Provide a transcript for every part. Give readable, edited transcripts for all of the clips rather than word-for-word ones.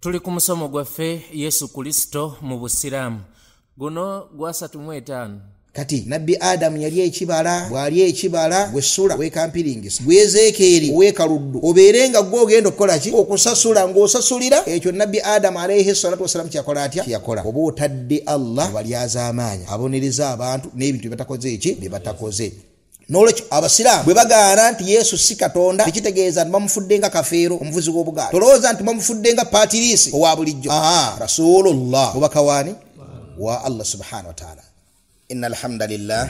Tuli ku musomo gwaffe Yesu Kristo mu Busiraamu. Guno gwa 35. Kati Nabbi Adamu yali ekibala, bw'ali ekibala gwe Sula weekampiringisa, gwe Ezeekyeri oweekaluddu, obeere nga gwe ogenda okukola ki? Okusasula, ng'osasulira ekyo Nabbi Adamu alayhi salatu wassalamu kyeyakola atya? Kyeyakola. Oba otadde Allah mu balyazaamaanyi, abonereza abantu n'ebintu bye batakoze eki? Bye batakoze. N'olwekyo abasiraamu bwe bagaana nti Yesu si Katonda, tekitegeeza nti bamufudde nga kafeero omuvuzi w'obugaali. Tolowooza nti bamufudde nga paatiriisi owa bulijjo. Aha, Rasulullah, mubaka waani? Wa Allah subhanahu wa ta'ala. إن الحمد لله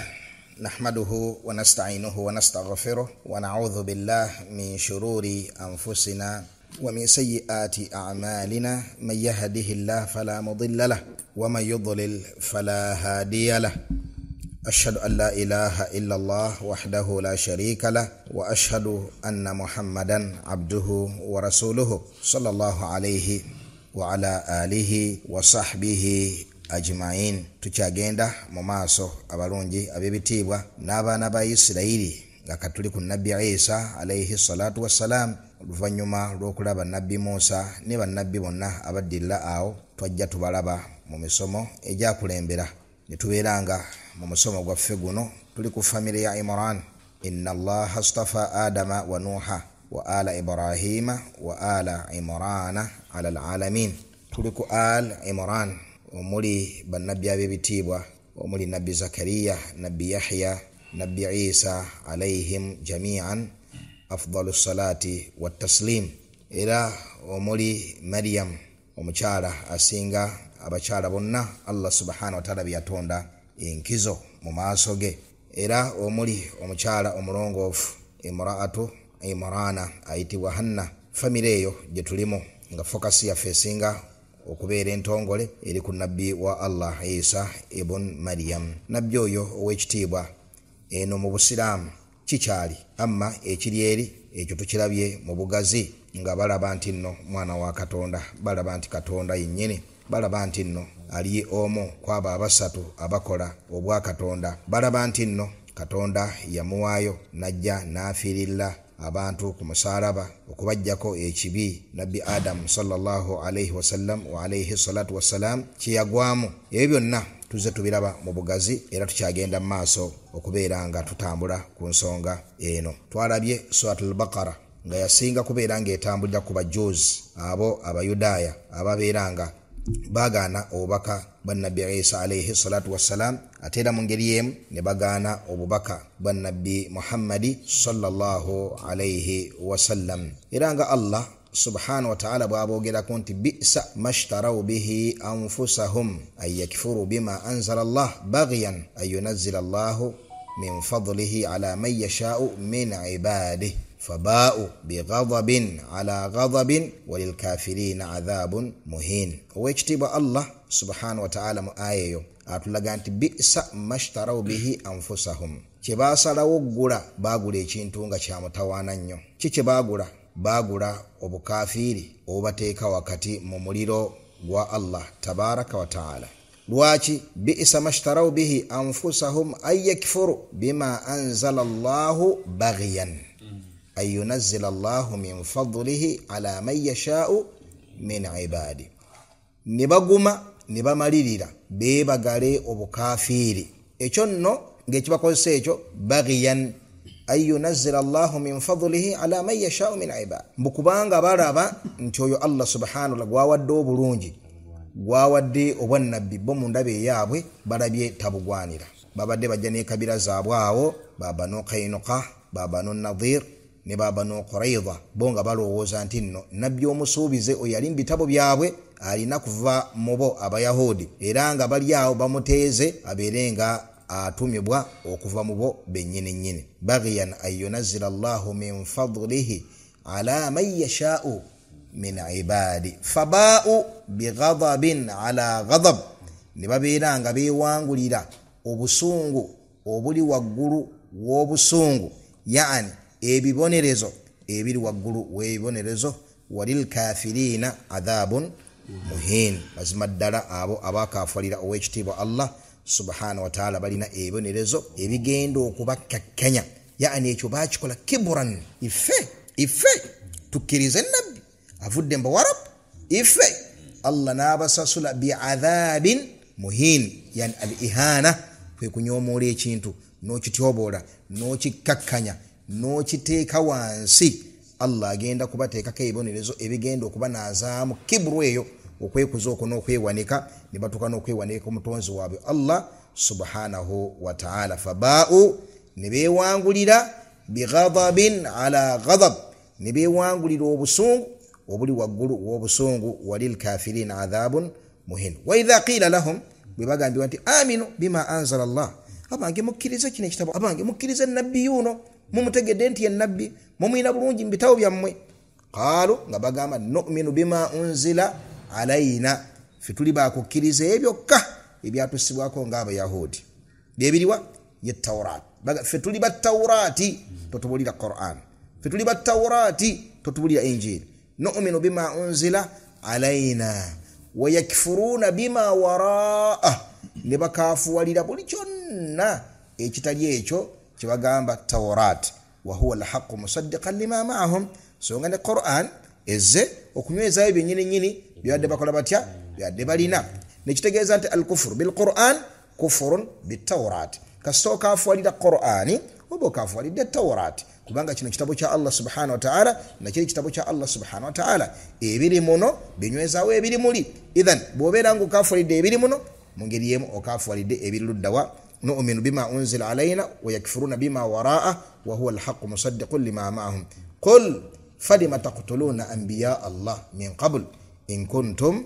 نحمده ونستعينه ونستغفره ونعوذ بالله من شرور أنفسنا ومن سيئات أعمالنا من يهده الله فلا مضل له ومن يضلل فلا هادي له أشهد أن لا إله إلا الله وحده لا شريك له وأشهد أن محمدا عبده ورسوله صلى الله عليه وعلى آله وصحبه ajma'in. Tukyagenda mu maaso abalungi ab'ebitiibwa n'abaana ba Isirayiri nga katuli ku Nabbi Isa alayhi salatu wassalam. Oluvannyuma lw'okulaba Nabbi Musa ne bannabbi bonna abaddirira awo, twajja tubalaba mu misomo egyakulembera ne tubeera nga mu musomo gwaffe guno tuli ku famire ya Imran. Inna Allaha astafa Adama wa Nuha wa ala Ibrahima wa ala Imrana ala alalamin. Tuli ku al Imran omuli bannabbi ab'ebitiibwa, omuli Nabbi Zakariya, Nabbi Yahya, Nabbi Isa alayhim jami'an afdalu salati wa taslim. Era omuli Maryam omukyala asinga abakyala bonna Allah subhanahu wa ta'ala byatonda enkizo mu maaso ge. Era omuli omukyala omulongoofu Imra'atu Imrana ayitibwa Hanna. Famire eyo gye tulimu nga fokasi yaffe esinga okubeera entongole eri ku Nabbi wa Allah Isa ibn Maryam. Nabbi oyo ow'ekitiibwa eno mu Busiraamu kikyali, amma ekiri eri ekyo tukirabye mu bugazi nga balaba nti nno mwana wa Katonda, balaba nti Katonda yennyini, balaba nti nno ali omu kw'abo abasatu abakola obwa Katonda, balaba nti nno Katonda yamuwaayo n'ajja n'afiirira abantu ku musaalaba okubajjako ekibi Nabbi Adamu sallallahu alayhi wasallam wa alayhi salatu wassalam kyeyagwamu. Ebyo byonna tuzze tubiraba mu bugazi era tukyagenda mu maaso okubeera nga tutambula ku nsonga eno. Twalabye Suratul Baqara nga yasinga kubeera ng'etambulira ku bajuzi abo Abayudaaya ababeera nga bagaana obubaka bwa Nabbi Isa alayhi salatu wassalam, ate era mu ngeri emu ne bagaana obubaka bwa Nabbi Muhammadi sallallahu alayhi wasallam. Era nga Allah subhanahu wa ta'ala bw'aboogerako nti bisa mashtaraw bihi anfusahum an yakfuru bima anzala Allah baghyan an yunazzila Allahu min fadlihi ala man yasha'u min ibadihi faba'u bighadabin ala ghadabin walilkafirina adhabun muhin. Owekitiibwa Allah subhanahu wa ta'ala mu aya eyo atulaga nti bisa mashtaraw bihi anfusahum, kye baasalawo oggula baagula ekintu nga kyamutawaana nnyo. Ki kye baagula? Baagula obukafiiri obubateeka wakati mu muliro gwa Allah tabaraka wa ta'ala. Lwaki? Bisa mashtaraw bihi anfusahum an yakfuru bima anzala Allahu baghyan an yunazzila Allahu min fadlihi ala man yasha'u min ibadi. Ne baguma ne bamalirira beebagale obukafiiri. Ekyo nno ng'ekibakozesa ekyo baghyan an yunazzila Allahu min fadlihi ala man yasha'u min ibadi, mbu kubanga balaba nti oyo Allah subhanahu wa ta'ala gwawadde obulungi, gwawadde obwannabbi, bo mu ndaba eyaabwe balabye tabugwanira. Babadde bajja n'ekabira zaabwe awo ba Banu Kainuka, ba Banu Nadir ne ba Banu Qurayza, bo nga balowooza nti nno nabbi omusuubize oyo yali mu bitabo byabwe alina kuva mu bo Abayahudi, era nga bali awo bamuteeze abeere nga atumibwa okuva mu bo bennyini nnyini. Baghyan an yunazzila Allahu min fadlihi ala man yasha'u min ibadi faba'u bighadabin ala ghadab, ne babeera nga beewangulira obusungu obuli waggulu w'obusungu, yaani ebibonerezo ebiri waggulu w'ebibonerezo. Walilkafirina adhabun muhin. Mazima ddala abo abakaafalira ow'ekitiibwa Allah subhanahu wa ta'ala balina ebibonerezo ebigenda okubakkakkanya. Yaani ekyo baakikola kiburan, ife tukkirize Nabbi avudde mu Bawarabu, Ife Allah n'abasasula biadhabin muhin, yani al ihana, kwe kunyomoola ekintu n'okityoboola n'okikkakkanya n'okiteeka wansi. Allah agenda kubateekako ebibonerezo ebigenda okubanazaamu kibru eyo, okwekuza okwo n'okwewanika, ne batuuka n'okwewanika omutonzi waabwe Allah subhanahu wa ta'ala. Fabaa'u, ne beewangulira bighadabin ala ghadab, ne beewangulira obusungu obuli waggulu w'obusungu. Walil kafirina adhabun muhin. Wa idha qila lahum, bwe bagambibwa nti aminu bima anzala Allah, abange mukkirize kino ekitabo, abange mukkirize nabbi yuno, mumutegedde nti ye nabbi, mumwina bulungi mu bitabo byammwe. Qaalu, nga bagamba nu'minu bima unzila alayina, ffe tuli bakukkiriza ebyokka ebyatusibwako ng'abayahudi. Byebiriwa ye Tawraat. Ffe tuli ba Tawraati, totubulira Qur'an. Ffe tuli ba Tawraati, totubulira Injili. Nu'minu bima unzila alayina wa yakfuruna bima waraah, ne bakafuwalira buli kyonna ekitali ekyo kyebagamba Tawraat. Wa huwa alhaqqu musaddiqan lima ma'ahum, so nga ne Qur'an ezze okunywezaayo byennyini nnyini byadde bakola batya, byadde balina. Nekitegeeza nti alkufuru bilquran kufurun bitawrat. Kasita okafuwalira Qur'ani oba okafuwalidde Tawrat, kubanga kino kitabo kya Allah subhanahu wa ta'ala, nakiri kitabo kya Allah subhanahu wa ta'ala. Ebiri muno binywezaawo ebiri muli. Idhan bw'obeera nga okafuwalidde ebiri muno, mu ngeri y'emu okafuwalidde ebiri luddawa. Nu'minu bima unzila alayna wa yakfuruna bima wara'a wa huwa alhaqqu musaddiqun lima ma'ahum. Qul falima taqtuluna anbiya Allah min qabl in kuntum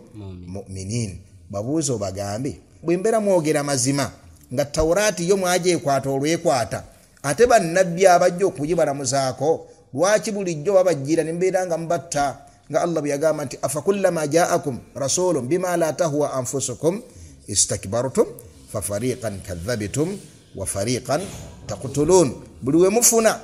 mu'minin. Babuuze obagambe, bwe mbeera mwogera mazima nga Tawraati yo mwagyekwata olwekwata, ate bannabbi abajja okugibalamuzaako lwaki bulijjo babajjira ne mbeera nga mubatta? Nga Allah bwe yagamba nti afakullama ja'akum rasulun bima la tahwa anfusukum istakbartum fafariqan kadhabtum wa fariqan taqtulun. Buli we mufuna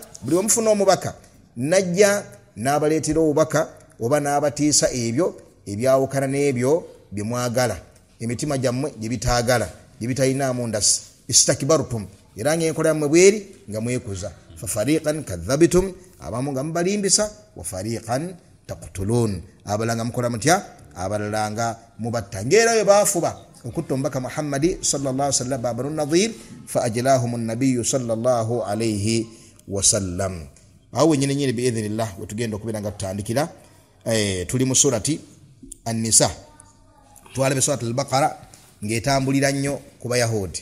omubaka najja n'abaleetera obubaka oba n'abatiisa ebyo ebyawukana n'ebyo bye mwagala, emitima gyammwe gye bitaagala, gye bitalinaamu ndasi. Istakbartum, era ng'enkola yammwe bweri nga mwekuza. Fafariqan kadhabtum, abamu nga mubalimbisa, wa fariqan taqtulun, abalala nga mukola mutya, abalala nga mubatta. Ng'era bwe baafuba okutta omubaka Muhammadi sallallahu alaihi wasallam Banu Nadir, fa ajlahum an-nabiyyu sallallahu alaihi wasallam. Awo wennyini nnyini biidhnillah wetugenda okubeera nga tutandikira. Tuli mu surati An-Nisa. Twalabe surati Al-Baqara ng'etambulira nnyo ku Bayahudi,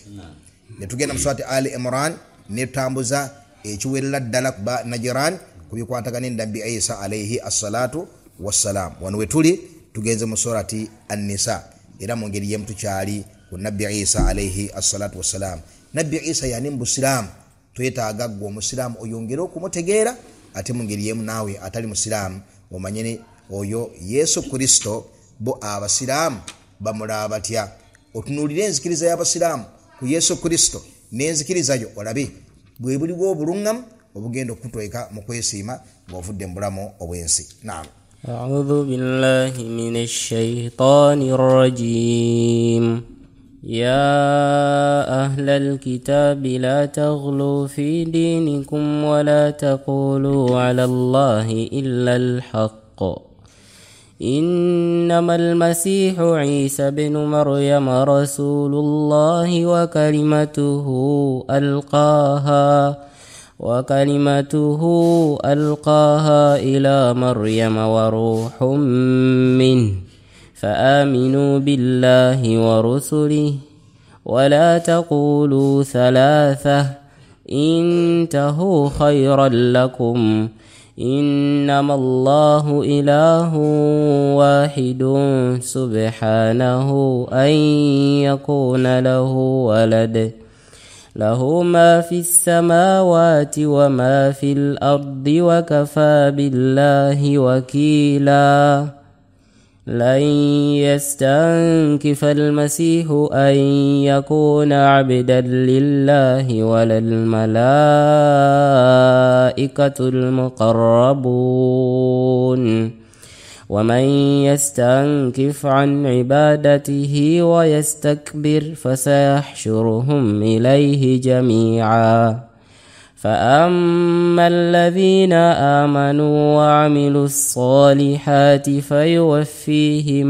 ne tugenda mu surati Ali Imran ne tutambuza ekiwerera ddala ku ba Najran ku bikwatagana ne Nabbi Isa alaihi assalatu wassalam. Wano we tuli tugenze mu surati An-Nisa, era mu ngeri y'emu tukyali ku Nabbi Isa alaihi assalatu wassalam. Nabbi Isa yani mu Busiraamu twetaaga ggwe omusiraamu oyongere okumutegeera, ate mu ngeri y'emu naawe atali musiraamu omanye oyo Yesu Kristo bo abasiraamu bamulaba batya. Otunuulire enzikiriza y'abasiraamu ku Yesu Kristo n'enzikiriza yo olabe bwe buliwo obuluŋŋamu obugenda okutweka mu kwesiima ng'ovudde mu bulamu obw'ensi. Naam. A'udhu billahi minash shaitani rrajim. يا أهل الكتاب لا تغلوا في دينكم ولا تقولوا على الله إلا الحق إنما المسيح عيسى بن مريم رسول الله وكلمته ألقاها إلى مريم وروح منه فآمنوا بالله ورسله ولا تقولوا ثلاثة انتهوا خيرا لكم إنما الله إله واحد سبحانه أن يكون له ولد له ما في السماوات وما في الأرض وكفى بالله وكيلا لن يستنكف المسيح أن يكون عبدا لله ولا الملائكة المقربون ومن يستنكف عن عبادته ويستكبر فسيحشرهم إليه جميعا فأما الذين آمنوا وعملوا الصالحات فيوفيهم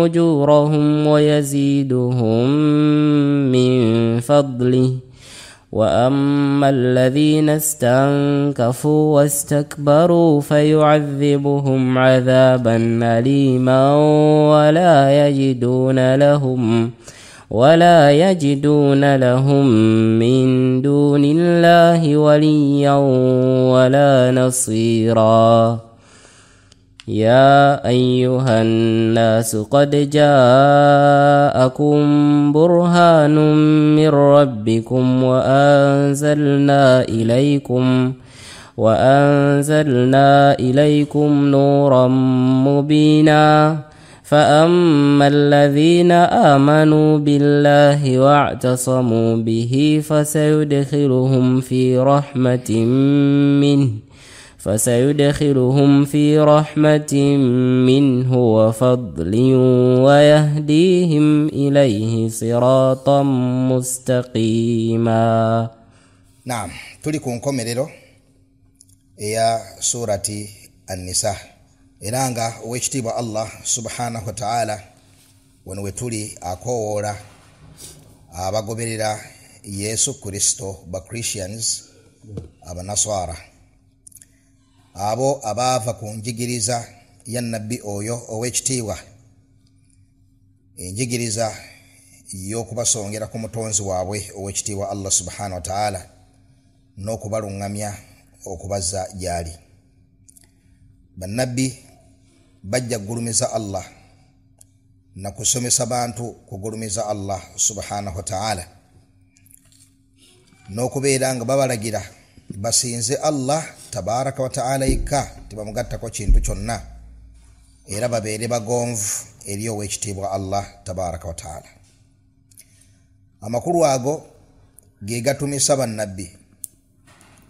أجورهم ويزيدهم من فضله وأما الذين استنكفوا واستكبروا فيعذبهم عذابا أليما ولا يجدون لهم من دون الله وليا ولا نصيرا. يا أيها الناس قد جاءكم برهان من ربكم وأنزلنا إليكم نورا مبينا. فأما الذين آمنوا بالله واعتصموا به فسيدخلهم في رحمة منه وفضل ويهديهم إليه صراطا مستقيما. نعم, tuli ku nkomerero eya surati An-Nisa, era nga owekitiibwa Allah subhanahu wa ta'ala wano wetuli akoowoola abagoberera Yesu Kristo, ba Christians, abanaswara, abo abaava ku njigiriza ya nabbi oyo owekitiibwa, enjigiriza y'okubasongera ku mutonzi waabwe owekitiibwa Allah subhanahu wa ta'ala n'okubaluŋŋamya okubazza gy'ali. Bannabbi bajja kugulumiza Allah na kusomesa bantu kugulumiza Allah subhanahu wa ta'ala n'okubeera nga babalagira basinze Allah tabaraka wa ta'ala yekka, tebamugattako kintu kyonna, era babeere bagonvu eri owekitiibwa Allah tabaraka wa ta'ala. Amakulu ago ge gatumisa bannabbi,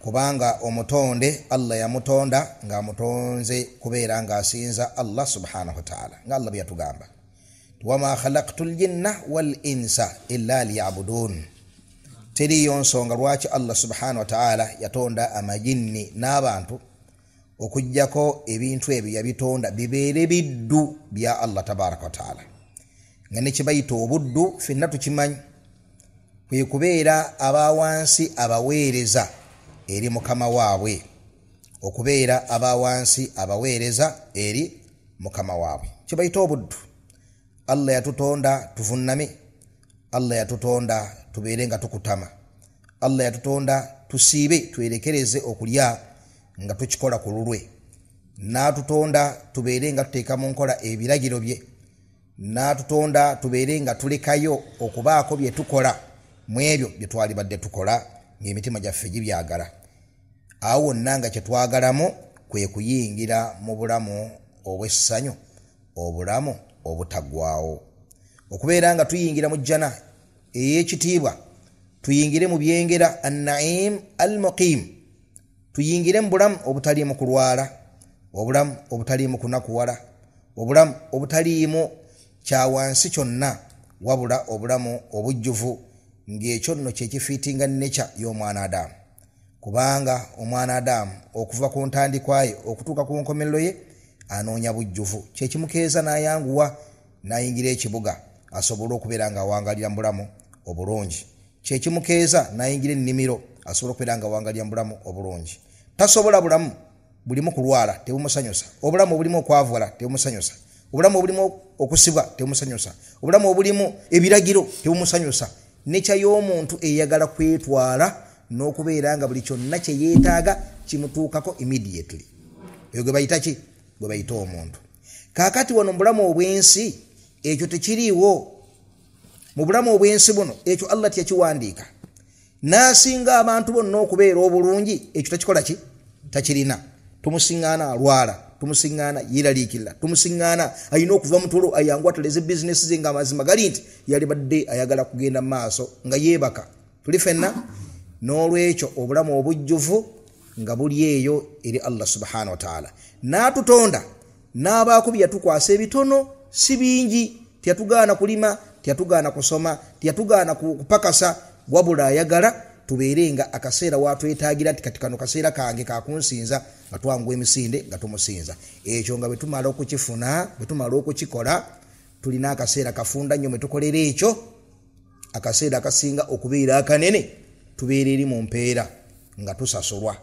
kubanga omutonde Allah yamutonda ng'amutonze kubeera ng'asinza Allah subhanahu wa ta'ala, nga Allah bwe yatugamba, wama khalaqtul jinna wal insa illa liya'budun. Teriyo nsonga lwaki Allah subhanahu wa ta'ala yatonda amajinni n'abantu okuggyako ebintu ebyo yabitonda bibeere biddu bya Allah tabaraka wa ta'ala. Nga ne kibayita obuddu ffenna tukimanyi, kwe kubeera abawansi abaweereza eri mukama waabwe, okubeera abawansi abaweereza eri mukama waabwe kibayita obuddu. Allah yatutonda tuvunname, Allah yatutonda tubeere nga tukutama, Allah yatutonda tusiibe twerekereze okulya nga tukikola ku lulwe, n'atutonda tubeere nga tuteeka mu nkola ebiragiro bye, n'atutonda tubeere nga tulekayo okubaako bye tukola mu ebyo bye twalibadde tukola ng'emitima gyaffe gibyagala. Awo wonna nga kye twagalamu kwe kuyingira mu bulamu obw'essanyu, obulamu obutaggwaawo, okubeera nga tuyingira mu jjana ey'ekitiibwa, tuyingire mu byengera an-naim al-muqim, tuyingire mu bulamu obutaliimu kulwala, obulamu obutaliimu kunakuwala, obulamu obutaliimu kyawansi kyonna, wabula obulamu obujjuvu, ng'ekyo nno kye kifiitinga nature y'omwana Adamu. Kubanga omwana Adamu okuva ku ntandikwa ye okutuuka ku nkomerero ye anoonya bujjuvu, kye kimukeeza n'ayanguwa n'ayingira ekibuga asobole okubeera ng'awangalira mu bulamu obulungi, kye kimukeeza n'ayingira ennimiro asobole okubeera ng'awangalira mu bulamu obulungi. Tasobola bulamu bulimu kulwala tebumusanyusa, obulamu obulimu okwavuwala tebumusanyusa, obulamu obulimu okusibwa tebumusanyusa, obulamu obulimu ebiragiro tebumusanyusa. Nekya y'omuntu eyagala kwetwala n'okubeera nga buli kyonna kye yeetaaga kimutuukako immediately, eyo gwe bayita ki? Gwe bayita omuntu. Kaakati wano mu bulamu obw'ensi ekyo tekiriiwo. Mu bulamu obw'ensi buno ekyo Allah teyakiwandiika. N'asinga abantu bonna okubeera obulungi ekyo takikola ki? Takirina. Tumusiŋŋaana alwala, tumusiŋŋaana yeeraliikirira, tumusiŋŋaana alina okuva mu tulo ayangu ataleze bizinesi ze ng'amazima gali nti yalibadde ayagala kugenda mu maaso nga yeebaka. Tuli ffenna n'olwekyo obulamu obujjuvu nga buli eyo eri Allah subhanahu wa ta'ala. N'atutonda n'abaako bye yatukwasa ebitono si bingi, teyatugaana kulima, teyatugaana kusoma, teyatugaana kupakasa, wabula ayagala tubeere nga akaseera watwetaagira nti kati kano kaseera kange kakunsinza, nga twanguwa emisinde nga tumusinza. Ekyo nga bwe tumala okukifuna, bwe tumala okukikola, tulina akaseera kafunda nnyo mwe tukolera ekyo. Akaseera akasinga okubeera akanene tubeera eri mu mpeera nga tusasulwa.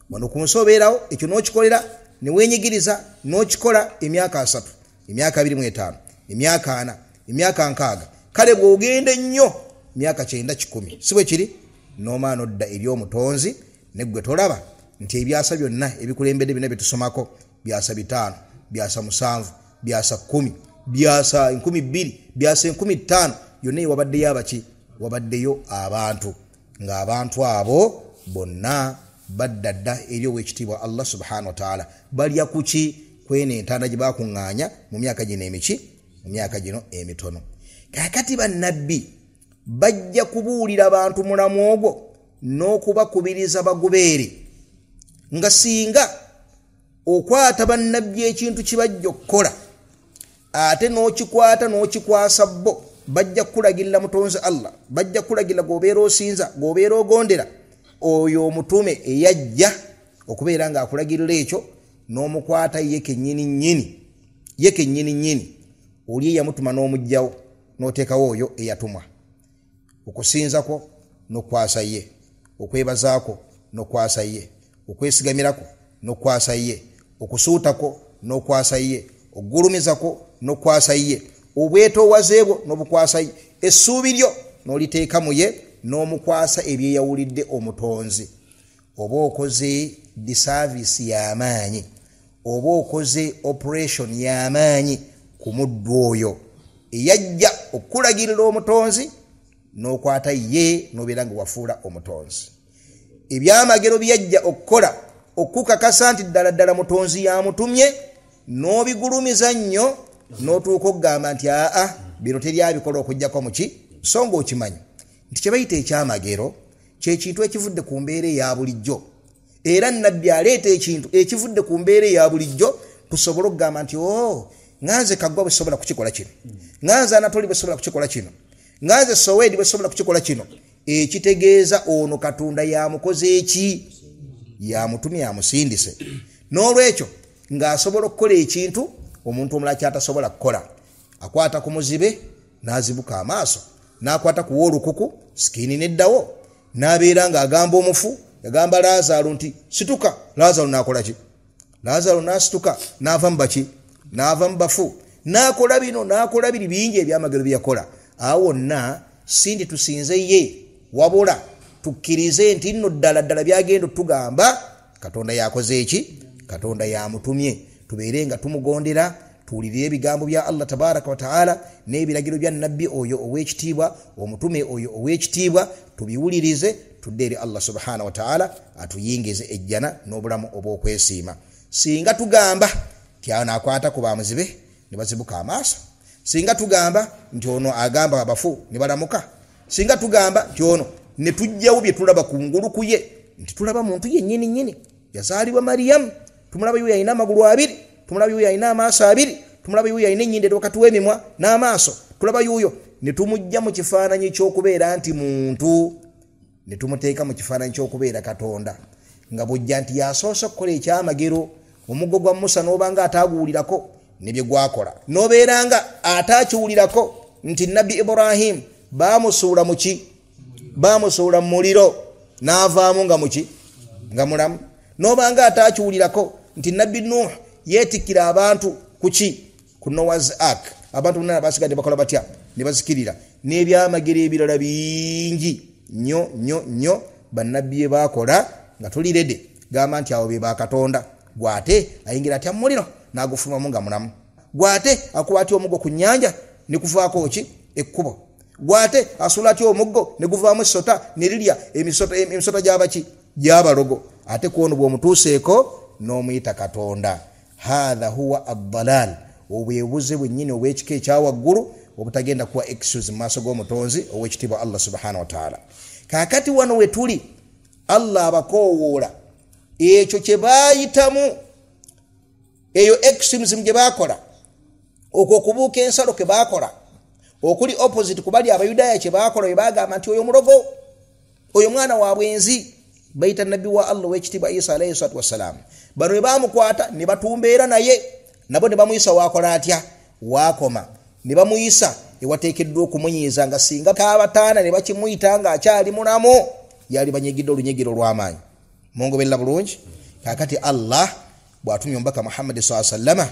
Wano ku nsi obeerawo ekyo n'okikolera ne weenyigiriza n'okikola emyaka 3, emyaka 25, emyaka 40, emyaka 60. Kale bw'ogenda ennyo myaka 90 100, si bwe kiri? N'omaana odda eri omutonzi ne ggwe tolaba nti ebyasa byonna ebikulembedde byonna bye tusomako byasa 5, byasa 7, byasa 10, byasa 2000, byasa 5000, yonna wabaddeyo abaki? Wabaddeyo abantu, ng'abantu abo bonna badda dda eri owekitiibwa Allah subhanahu wa ta'ala. Balya kuki? Kwene entanda gye bakuŋŋaanya mu myaka gino emiki, mu myaka gino emitono. Kaakati bannabbi bajja kubuulira abantu mulamu ogwo n'okubakubiriza bagubeere, nga singa okwata bannabbi ekintu kibajja okukola ate n'okikwata n'okikwasa bo, bajja kukulagirira mutonzi Allah, bajja kukulagirira g'obeera osinza, g'obeera ogondera. Oyo omutume eyajja okubeera ng'akulagirira ekyo n'omukwata ye kennyini nnyini, ye kennyini nnyini, oli eyamutuma n'omuggyawo n'oteekawo oyo eyatumwa. Okusinzako n'okwasa ye, okwebazaako n'okwasa ye, okwesigamirako n'okwasa ye, okusuutako n'okwasa ye, okugulumizako n'okwasa ye, obwetoowaze bwo n'obukwasa ye, essuubi lyo n'oliteeka mu ye n'omukwasa ebyeyawulidde omutonzi. Oba okoze disaavisi y'amaanyi, oba okoze operation y'amaanyi ku muddu oyo eyajja okulagirira omutonzi n'okwata ye n'obeera nga wafuula omutonzi. Ebyamagero byajja okukola okukakasa nti ddala ddala mutonzi yamutumye, n'obigulumiza nnyo n'otuuka okugamba nti aa bino teryabikola okuggyako muki. So nga okimanyi nti kye bayita ekyamagero kyekintu ekivudde ku mbeera eya bulijjo, era nabbi aleeta ekintu ekivudde ku mbeera eya bulijjo tusobole okugamba nti oo nganze Kaggwa bwe sobola kukikola kino, nganze Anatoli bwe sobola kukikola kino, nganze Sowedi bwe sobola kukikola kino. Ekitegeeza ono Katonda yamukoze eki? Yamutumye, yamusindise. N'olwekyo ng'asobola okukola ekintu omuntu omulala ky'atasobola kukola. Akwata ku muzibe n'azibuka amaaso, n'akwata ku w'olukuku sikiini neddawo, n'abeera ng'agamba omufu, yagamba Laazaalo nti situka. Laazaalo n'akola ki? Laazaalo n'asituka n'ava mu baki? N'ava mu bafu, n'akola bino n'akola biri bingi ebyamagero bye yakola. Awo wonna si nti tusinze ye, wabula tukkirize nti nno ddala ddala byagenda otugamba Katonda yakoze eki? Katonda yamutumye. Tubeere nga tumugondera, tuwulirire ebigambo bya Allah tabaraka wa taala n'ebiragiro bya nabbi oyo ow'ekitiibwa, omutume oyo ow'ekitiibwa, tubiwulirize, tudde eri Allah subhanahu wa taala atuyingize ejjana n'obulamu obw'okwesiima. Singa tugamba nti ano akwata ku bamuzibe ne bazibuka amaaso, singa tugamba nti ono agamba abafu ne balamuka, singa tugamba nti ono ne tujjawo bye tulaba ku ngulu ku ye nti tulaba muntu yennyini nnyini yazaalibwa Mariyamu, tumulaba yuyo alina amagulu abiri, tumulaba yuyo alina amaaso abiri, tumulaba yuyo alina ennyindo wakati w'emimwa n'amaaso, tulaba yuyo, ne tumujja mu kifaananyi ky'okubeera nti muntu, ne tumuteeka mu kifaananyi ky'okubeera Katonda. Nga bw'ojja nti yasoose okukola ekyamagero, omuggo gwa Musa n'obanga ataaguwulirako ne bye gwakola, n'obeera nga ataakiwulirako nti Nabbi Ibrahim baamusuula mu ki? Baamusuula mu muliro n'avaamu nga muki? Nga mulamu. N'obanga ataakiwulirako nti Nabbi Nuh yeetikkira abantu ku ki? Ku Noah's Ark. Abantu bonna basigadde bakola batya? Ne bazikirira. N'ebyamagero ebirala bingi nnyo nnyo nnyo bannabbi bye baakola nga tuli rede. Gamba nti awo be ba Katonda. Gwate ayingira atya mu muliro n'agufulumamu nga mulamu? Gwate akuba atya omuggo ku nnyanja ne kuvaako ki? Ekkubo. Gwate asuula atya omuggo ne guvaamu essota ne lirya emisota gy'abaki? Gy'abalogo. Ate ku ono bw'omutuuseeko n'omuyita Katonda. Hatha huwa addalal, obwebuze bwennyini obw'ekika ekyawaggulu obutagenda kuwa excuse mu maaso g'omutonzi ow'ekitiibwa Allah subhanahu wa taala. Kaakati wano we tuli Allah abakoowoola ekyo kye baayitamu, eyo extremism gye baakola, okwo okubuuka ensalo ke baakola, Okuli opposite kubali abayudaaya kye baakola bwe bagamba nti oyo mulogo, oyo mwana wa bwenzi, bayita nabbi wa Allah ow'ekitiibwa Isa alayhi salatu wassalam. Bano bwe bamukwata ne batumbeera naye, nabo ne bamuyisa waakola atya, waakoma ne bamuyisa ewateekeddwa okumunyiiza, nga singa kaabataana ne bakimuyita ng'akyali mulamu yali banyigidde olunyigiro olw'amaanyi. Mungoberera bulungi? Kaakati Allah bw'atumye omubaka Muhammadi saa sallama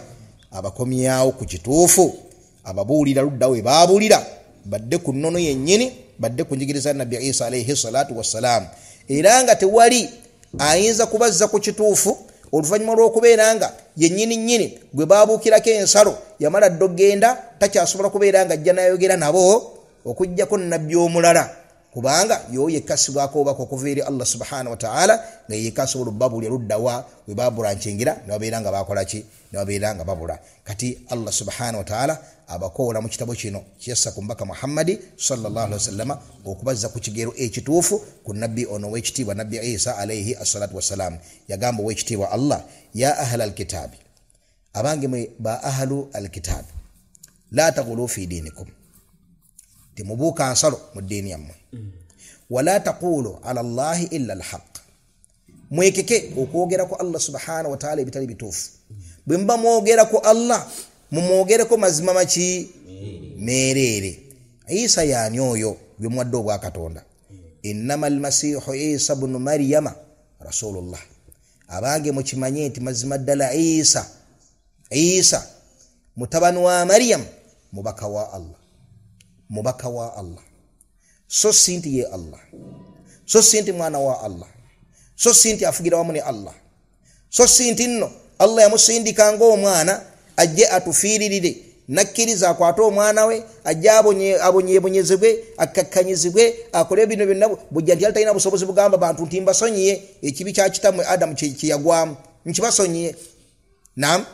abakomyawo ku kituufu, ababuulira ludda we baabuulira, badde ku nnono yennyini, badde ku njigiriza nabbi Isa alaihi salatu wassalam. Era nga tewali ayinza kubazza ku kituufu oluvannyuma lw'okubeera nga yennyini nnyini gwe baabuukirako ensalo yamala dda okgenda, takyasobola kubeera nga ajja n'ayogera nabo okuggyako nabbi omulala, kubanga yoyo yekka asibwako obubaka okuva eri Allah subhanahu wa ta'ala, nga yekka asobola obbabuulira luddawa we baabulankingira ne babeera nga bakola ki, ne babeera nga babula. Kati Allah subhanahu wa ta'ala abakoola mu kitabo kino kyeyassa ku mubaka Muhammadi sallallahu alaihi wasallama okubazza ku kigero ekituufu ku nabbi ono ow'ekitiibwa nabbi Isa alaihi assalatu wassalam. Yagamba ow'ekitiibwa Allah, ya ahla alkitaabi, abange mwe ba ahlu alkitaabi, la taghulu fi dinikum, temubuuka nsalo mu ddiini yammwe, wala taqulu ala llahi illa alhaq, mwekeke okwogera ku Allah subhanahu wa ta'ala ebitali bituufu. Bwe muba mwogera ku Allah mumwogereko mazima maki meereere. Isa yaani oyo gwe muwadde obwakatonda? Innama almasiihu Isa bunu Maryama rasulullah. Abange mukimanye nti mazima ddala Isa, Isa mutabani wa Maryam mubaka wa Allah, mubaka wa Allah, so si nti ye Allah, so si nti mwana wa Allah, so si nti afugira wamu ne Allah, so si nti nno Allah yamusindika ng'omwana ajje atufiiririre, nakkiriza akwate omwana we ajje abonyebonyezebwe, akkakkanyizibwe, akole bino byonna bujja nti yali talina busobozi bugamba bantu nti mbasonyiye ekibi kya kitammwe Adamu kye yagwamu, nkibasonyiye. Naam.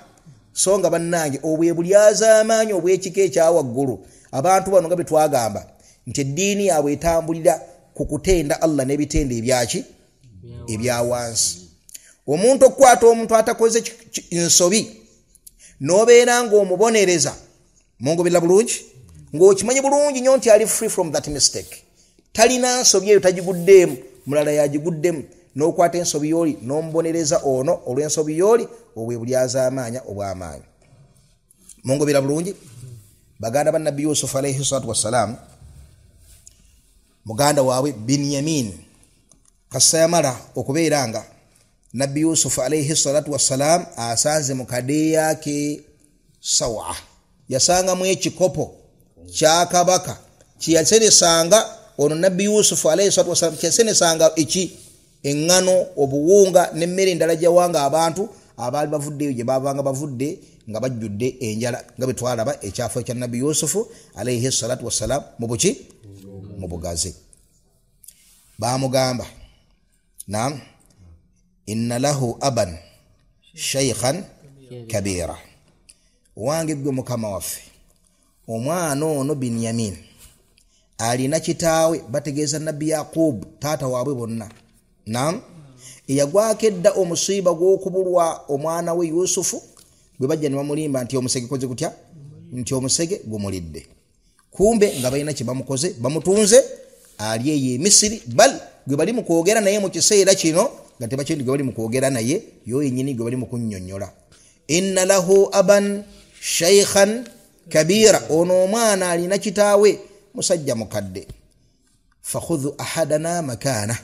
So nga bannange obwe bulyazaamaanyi obw'ekika ekyawaggulu, abantu bano nga bwe twagamba nti eddiini yaabwe etambulira ku kutenda Allah n'ebitendo ebyaki ebya wansi. Omuntu okukwata omuntu atakoze nsobi n'obeera ng'omubonereza, mungoberera bulungi, ng'okimanyi bulungi nnyo nti ali free from that mistake, talina nsobi eyo tagiguddeemu, mulala yagiguddemu, n'okwata ensobi y'oli n'omubonereza ono olw'ensobi y'oli, obwe bulyazaamaanya obw'amaanyi. Mungoberera bulungi? Baganda ba nabbi Yusufu alaihi salatu wassalam, muganda waabwe Binyamin kassa yamala okubeera nga nabbi Yusufu alaihi salatu wassalam asanze mu kadeeya ke sawa, yasangamu ekikopo kya kabaka kyeyaseresanga ono nabbi Yusufu alaihi salatu wassalam, kyeyaseresanga eki eŋŋano, obuwunga n'emmere endala gyawanga abantu abaali bavuddeeyo gye baabanga bavudde nga bajjudde enjala, nga bwe twalaba ekyafo ekya nabbi Yusufu alaihi salatu wassalam mu buki, mu bugazi. Baamugamba, naam, inna lahu aban shaykhan kabira, wange gwe mukama waffe, omwana ono Binyamin alina kitaawe, bategeeza nabbi Yaqubu taata waabwe bonna, naam, eyagwako edda omusiiba gw'okubulwa omwana we Yusufu, bwe bajja ne bamulimba nti omusege koze kutya, nti omusege gumulidde, kumbe nga balina kye bamukoze, bamutunze ali eyo e Misiri, bal gwe bali mu kwogera naye mu kiseera kino nga tebakindi gwe bali mu kwogera naye yo yennyini gwe bali mu kunnyonnyola. Inna lahu aban shaykhan kabira, ono omwana alina kitaawe musajja mukadde. Fakhudhu ahadana makana,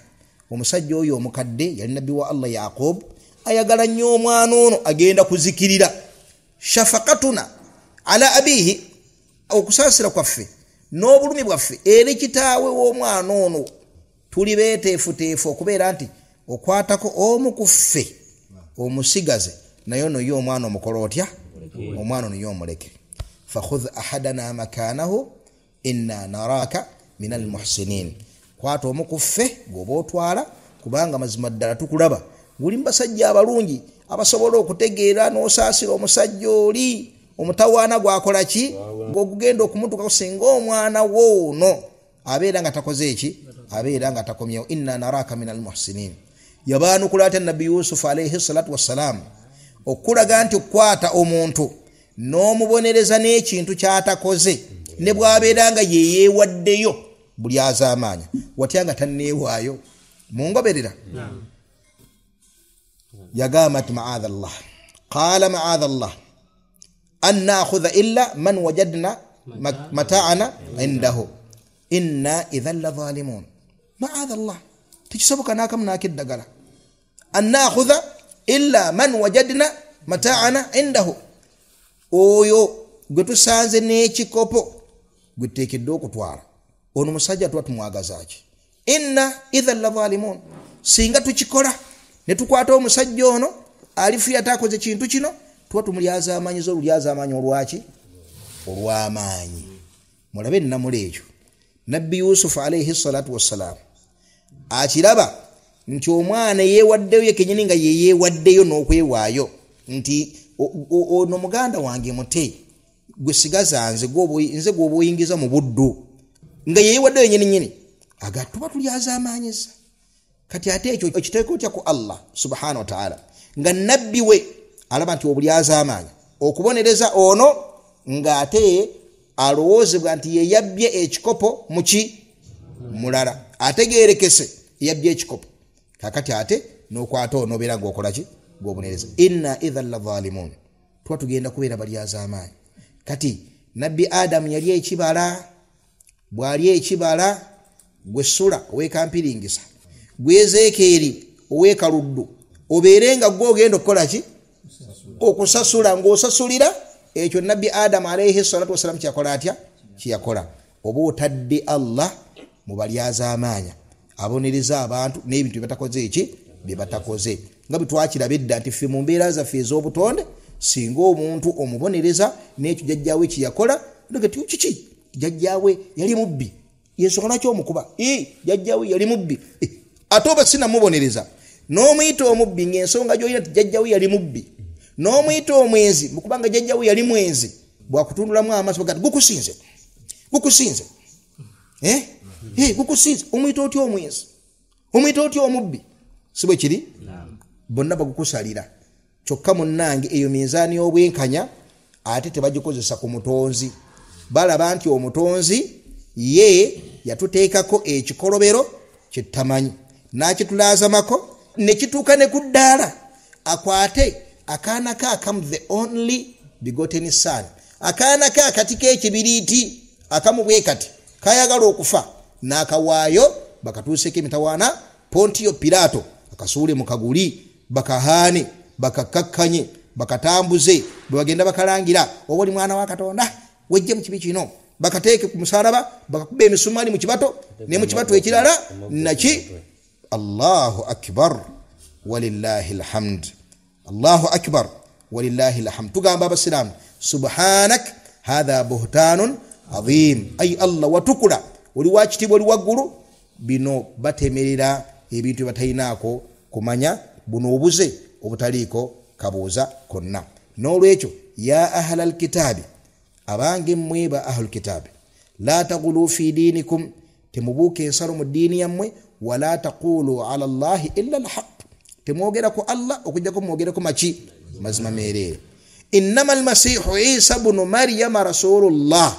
omusajja oyo omukadde yali nabbi wa Allah Yaqub, ayagala nnyo omwana ono agenda kuzikirira. Shafaqatuna ala abihi, okusaasira kwaffe n'obulumi bwaffe eri kitaawe w'omwana ono, tuli beeteefuteefu okubeera nti okwatako omu ku ffe omusigaze, naye ono ye omwana omukola otya, omwana ono ye omuleke. Fakhudh ahadana makanahu inna naraka min almuhsinin, kwata omu ku ffe gwoba otwala, kubanga mazima ddala tukulaba guli mu basajja abalungi abasobola okutegeera n'osaasira omusajja oli omutawaana gwakola ki, ng'ogugenda okumutuukako singa omwana wo ono abeera nga takoze eki, abeera nga takomyewo. Inna naraka min almuhsinin. Yabaanukula atya nabbi Yusufu alaihi salatu wassalam okulaga nti okukwata omuntu n'omubonereza n'ekintu ky'atakoze Ne bw'abeera nga yeyeewaddeyo buli azaamaanya, watya nga tanneewaayo? Mungoberera? Yagamba nti maadha Allah, qala maadha Allah an naakhudha illa man wajadna mataana indahu inna idhan la zalimun. Maadha Allah, tekisoboka n'akamu n'akeddagala. An naakhudha illa man wajadna mataana indahu, oyo gwe tusanze n'ekikopo gwe tuteekeddwa okutwala, ono musajja tuba tumwagazaaki? Inna idhan la zalimun, singa tukikola ne tukwata omusajja ono alifuya atakoze kintu kino, tuba tumulyazaamaanyiza olulyazaamaanyi olwaki? Olw'amaanyi. Mulabe ennamula ekyo. Nabbi Yusufu alaihi salatu wassalaamu akiraba nti omwana yeewaddeyo ye kennyini, nga ye yeewaddeyo n'okwewaayo nti ono muganda wange mute, gwe sigaza nze gw'oba oyingiza mu buddu, nga yeewaddeyo yennyini nnyini, aga tuba tulyazaamaanyiza. Kati ate ekyo okiteeka otya ku Allah subhanahu wa ta'ala, nga nabbi we alaba nti obulyazaamaanyi okubonereza ono ng'ate alowoozebwa nti ye yabbye ekikopo muki mulala, ategeerekese yabbye ekikopo. Kakati ate n'okwata ono obeera ng'okola ki? Gw'obonereza. Inna idhan la zalimun, tuba tugenda kubeera balyazaamaanyi. Kati nabbi Adamu yali ekibala, bw'ali ekibala gwe Sula ow'ekampiringisa, gwe Ezeekeeri ow'ekaluddu, obeere nga gwe ogenda okukola ki? Okusasula, ng'osasulira ekyo nabbi Adamu alaihi salatu wassalamu kyeyakola atya? Kyeyakola. Oba otadde Allah mu balyazaamaanya, abonereza abantu n'ebintu bye batakoze eki? Bye batakoze. Nga bwe twakiraba edda nti ffe mu mbeera zaffe ez'obutonde, singa omuntu omubonereza n'ekyo jjajjaawe kye yakola, kiki? Jjajjaawe yali mubbi, yensonga lwaki omukuba? Jjajjaawe yali mubbi, ate oba sinamubonereza n'omuyita omubbi ng'ensonga gy'olina nti jjajjaawe yali mubbi, n'omuyita omwenzi mukubanga jjajjaawe yali mwenzi, bwakutundulamu amaaso gati gukusinze, gukusinze, gukusinze. Omuyita otya omwenzi? Omuyita otya omubbi? Si bwe kiri? Bonna bagukusalira. Kyokka munnange eyo minzaani y'obwenkanya ate tebagikozesa ku mutonzi. Balaba nti omutonzi ye yatuteekako ekikolobero kyetamanyi, n'akitulaazamako ne kituuka ne ku ddaala akwate akaana ke akamu, the only begotten son, akaana ke akati k'ekibiriiti akamu bwe kati kayagala okufa, n'akawaayo bakatuuseko emitawaana Pontiyo Piraato akasuule mu kaguli, bakahaane, bakakakkanye, bakatambuze, bwe bagenda bakalangira oba oli mwana wa Katonda wejje mu kibi kino, bakateeke ku musalaba, bakakuba emisumaali mu kibato ne mu kibato ekirala naki. Allahu akbar walillahi alhamd, Allahu akbar walillahi alhamd. Tugamba abasiraamu subhanak hadha buhtanun adhim, ay Allah watukula, oli wakitiibwa, oli waggulu. Bino batemerera ebintu byebatalinaako kumanya, buno obuze obutaliiko kabuuza konna. N'olwekyo ya ahla alkitaabi, abange mmwe ba ahlul kitaabi, la tagulu fi diinikum, temubuuka ensalo mu ddiini yammwe, wala taqulu ala llahi illa alhaq, temwogera ku Allah okujjako mwogereko maki? Mazima meereere. Innama almasihu Isa bunu Maryama rasulullah,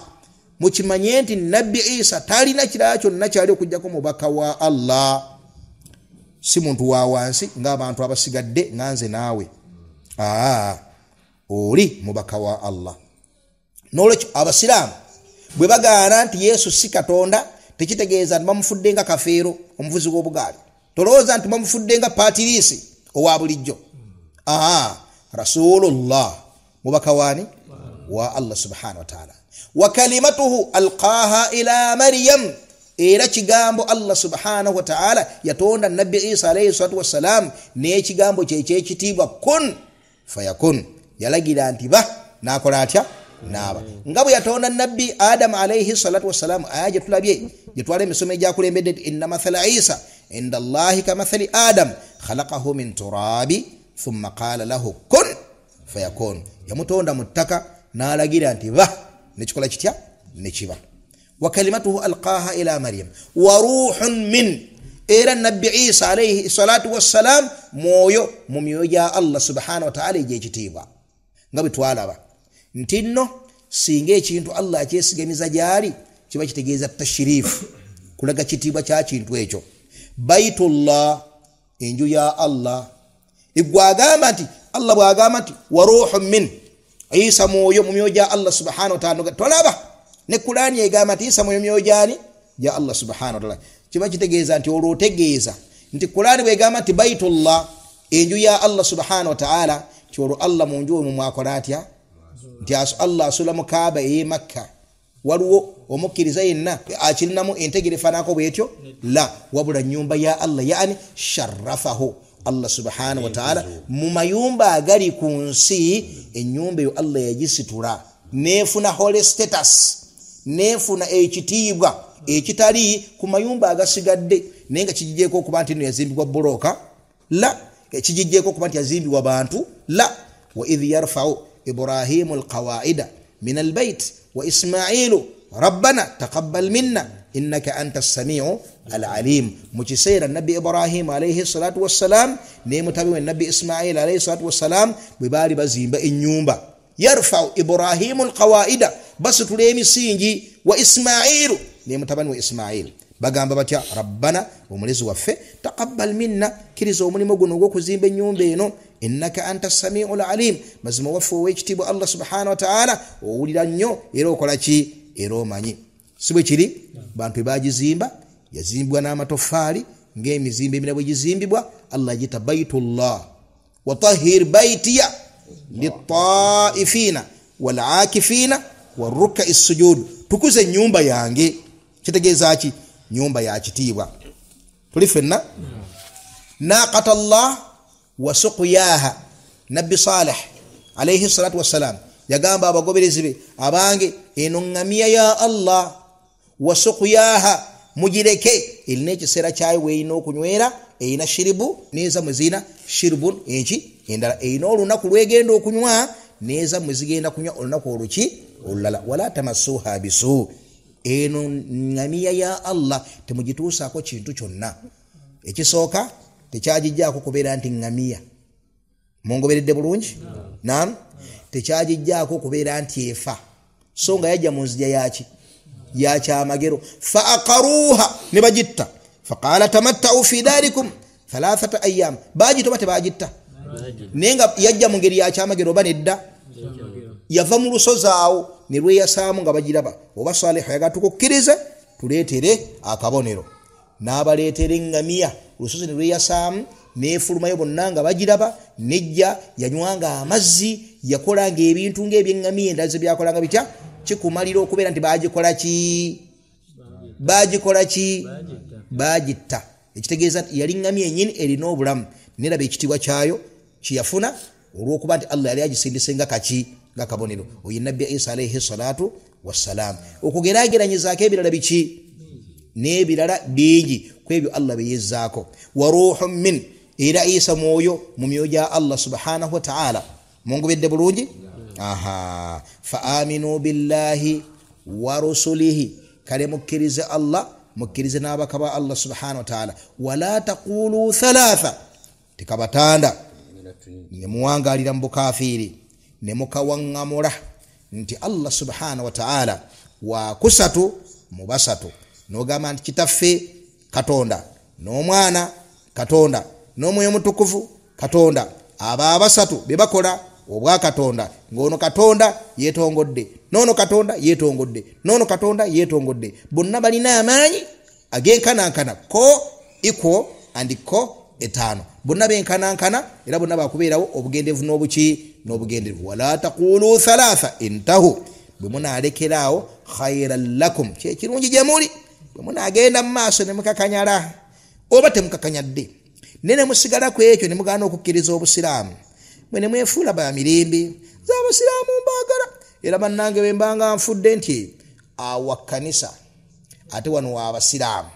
mukimanye nti nabbi Isa talina kirala kyonna kyali okujjako mubaka wa Allah, si muntu wa wansi ng'abantu abasigadde nga nze naawe. Oli mubaka wa Allah. N'olwekyo abasiraamu bwe bagaana nti Yesu si Katonda, tekitegeeza nti bamufudde nga kafeero omuvuzi w'obugaali, tolowooza nti bamufudde nga paatiriisi owa bulijjo. Rasulullah, mubaka waani? Wa Allah subhanahu wa ta'ala. Wa kalimatuhu alqaha ila Maryam, era kigambo Allah subhanahu wa ta'ala yatonda nabbi Isa alayhi salatu wassalam n'ekigambo kye ekyekitiibwa kun fayakun, yalagira nti ba, n'akola atya? Naaba. Nga bwe yatonda nabbi Adamu alayhi salatu wassalam, aya gye tulabye gye twala emisomo egyakulembedde nti inna mathala Isa inda Allahi kamathali Adam khalaqahu min turabi thumma qala lahu kun fayakun, yamutonda mu ttaka n'alagira nti ba, nekikola kitya? Nekiba. Wa kalimatuhu alqaha ila Maryam wa ruhun min, era nabbi Isa alayhi salatu wassalam mwoyo mu myoyo gya Allah subhanahu wa ta'ala egy'ekitiibwa. Nga bwe twalaba nti nno Singa ekintu Allah akyesigamiza gyali kiba kitegeeza tashirifu, kulaga kitiibwa kya kintu ekyo. Baitullah, enju ya Allah. Igwagamba nti Allah bwagamba nti wa ruhun min, Isa mwoyo mu myoyo gya Allah subhanahu wa ta'ala. Tolaba ne Kurani egamba nti Isa mwoyo myoyo gyani gya Allah subhanahu wa ta'ala. Kiba kitegeeza nti olwo otegeeza nti Kurani bwegamba nti Baitullah, enju ya Allah subhanahu wa ta'ala, nti olwo Allah mu nju omwo mwakola atya? Nti Allah asula mu Kaaba ey'e Makka. Waliwo omukkiriza yenna akirinamu entegere efaanako bwetyo? La, wabula nnyumba ya Allah, yani sharrafahu Allah subhanahu wa ta'ala. Mu mayumba agali ku nsi, ennyumba eyo Allah yagisitula neefuna holy status, neefuna ekitiibwa ekitali ku mayumba agasigadde. Naye nga kijijjeeko okuba nti nno yazimbibwa bulooka? La. Kijijjeeko okuba nti yazimbibwa bantu? La. Wa idh yarfau Ibrahimu alqawaida min albayt wa Ismailu rabbana taqabbal minna innaka anta as-sami'u al-alim. Mu kiseera Nabbi Ibrahimu alayhi salatu wassalam ne mutabi we Nabbi Ismail alayhi salatu wassalam bwe baali bazimba ennyumba, yarfau Ibrahimu alqawaida, basitula emisingi, wa Ismailu ne mutabani we Ismail bagamba batya? Rabbana, omulezi waffe, taqabbal minna, kkiriza omulimu guno ogw'okuzimba ennyumba eno, innaka anta as-sami'u al-alim, mazima waffe ow'ekitiibwa Allah subhanahu wa ta'ala owulira nnyo era okola ki? Era omanyi. Si bwe kiri? Bantu bagizimba, yazimbibwa n'amatoffaali ng'emizimbo emirala bwe gizimbibwa. Allah agiyita Baitullah. Wa tahhir baitiya lit-taifina wal-aakifina war-ruk'i sujud, tukuze ennyumba yange. Kitegeeza ki? Nyumba ya kitiibwa. Tuli ffenna? Naqatallah wa suqyaha. Nabbi Saleh alayhi salatu wassalam yagamba abagoberezi be, abange eno ŋŋamiya ya Allah, wa suqyaha, mugireke, erina ekiseera kyayo weerina okunywera, erina shiribu n'ezammwe zirina shiribun enki endala, erina olunaku lwegenda okunywa n'ezammwe zigenda kunywa olunaku oluki olulala. Wala tamassuha bisu, eno ŋŋamiya ya Allah temugituusaako kintu kyonna. Ekisooka tekyagijjaako kubeera nti ŋŋamiya. Mungoberedde bulungi? Naam. Tekyagijjaako okubeera nti efa, so nga yajja mu nzija yaki yakyamagero. Fa aqaruha, ne bagitta. Faqala tamattau fi darikum thalathata ayyam, bagita oba tebagitta? Naye nga yajja mu ngeri yakyamagero oba nedda? Yava mu lusozi awo ne lweyasaamu nga bagiraba. Oba Salihu yagala tukukkirize tuleetere akabonero, n'abaleetera eŋŋamiya, olusozi ne lweyasaamu neefulumayo bonna nga bagiraba, nejja yanywanga amazzi, yakolanga ebintu ng'ebyeŋŋamiya endala ze byakolanga bitya? Kikumalira okubeera nti bagikola ki? Bagikola ki? Bagitta. Ekitegeeza nti yali ŋŋamiya ennyini erina obulamu, neraba ekitiibwa kyayo kyeyafuna olw'okuba nti Allah yali agisindise nga kaki? Nga kabonero. Oyo Nabbi Isa alayhi salatu wassalam. Okugeraageranyizaako ebirala biki? N'ebirala bingi ku ebyo Allah bye yezzaako. Wa ruhun min, era Isa mwoyo mu myoyo gya Allah subhanahu wa ta'ala. Mungobedde bulungi? Aha. Fa aminu billahi wa rusulihi, kale mukkirize Allah, mukkirize n'abaka ba Allah subhanahu wa ta'ala. Wala taqulu thalatha, tekabatanda ne muwangaalira mu bukafiiri ne mukawaŋŋamula nti Allah subhanahu wa ta'ala wa kusatu mu basatu. N'ogamba nti kitaffe Katonda, n'omwana Katonda, n'omwoyo mutukuvu Katonda, abo abasatu be bakola obwa Katonda, ng'ono Katonda yeetongodde, n'ono Katonda yeetongodde, n'ono Katonda yeetongodde, bonna balina amaanyi agenkanankana, ko equal and ko etaano, bonna benkanankana era bonna bakubeerawo obugenderevu n'obuki n'obugenderevu. Wala taqulu thalatha intahu, bwe munaalekeraawo khairan lakum, kyekirungi gye muli. Bwe munaagenda mu maaso ne mukakanyala oba temukakanyadde, naye ne musigala ku ekyo ne mugaana okukkiriza obusiraamu, mwe ne mwefuula ba mirembe z'abasiraamu mbaagala. Era bannange bwe mbanga nfudde nti awa kkanisa ate wano wa abasiraamu,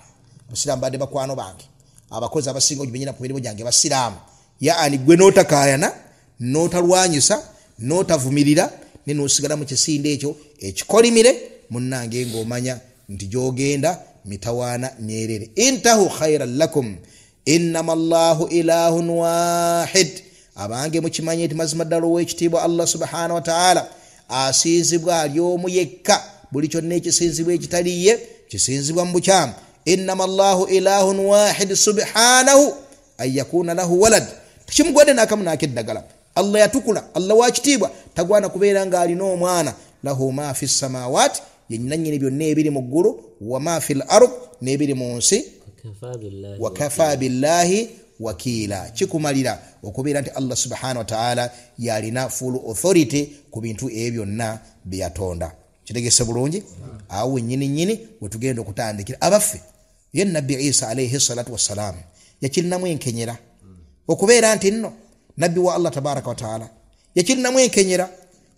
abasiraamu badde bakwano bange, abakozi abasinga ogimenyera ku mirimu gyange basiraamu. Yaani gwe n'otakaayana n'otalwanyisa n'otavumirira ne n'osigala mu kisinde ekyo ekikolimire, munnange ng'omanya nti gy'ogenda mitawaana myerere. Intahu khairan lakum innama Allahu ilahun wahid, abange mukimanye nti mazima ddala ow'ekitiibwa Allah subhanahu wa ta'ala Asinzibwa ali omu yekka, buli kyonna ekisinzibwa ekitali ye kisinzibwa mu bukyamu. Innama Allahu ilahun wahid subhanahu an yakuna lahu walad, tekimugwadde n'akamu n'akeddagala. Allah yatukula, Allah wakitiibwa, tagwana kubeera ng'alina omwana. Lahu ma fi samawati, yennyini byonna ebiri mu ggulu, wa ma fi l-ard, n'ebiri mu nsi, wa kafa billahi wakiila. Kikumalira okubeera nti Allah subhanahu wa ta'ala yalina full authority ku bintu ebyo byonna bye yatonda. Kitegese bulungi? Awo wennyini nnyini wetugenda okutandikira. Abaffe, ye Nabbi Isa alayhi salatu wassalam yakirinamu enkenyera okubeera nti nno nabbi wa Allah tabaraka wa taala, yakirinamu enkenyera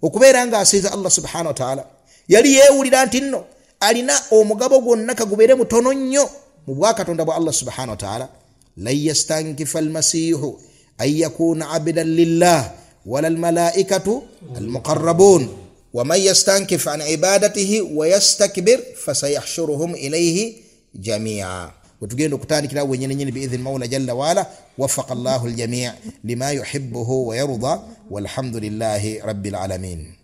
okubeera ng'asinza Allah subhanahu wa taala. Yali yeewulira nti nno alina omugabo gwonna kagubeere mutono nnyo mu bwakatonda bwa Allah subhanahu wa taala. Lan yastankifa almasihu an yakuna abdan lillah wala almalaikatu almuqarrabun waman yastankif an ibadatihi wayastakbir fasayahshuruhum ilayhi jamia. Wetugenda okutandikira wenyini nyini biidhni maula jalla waala. Wafaqa llahu aljamii lima yuhibbuhu wa yarda, walhamdulillahi rabbil alamin.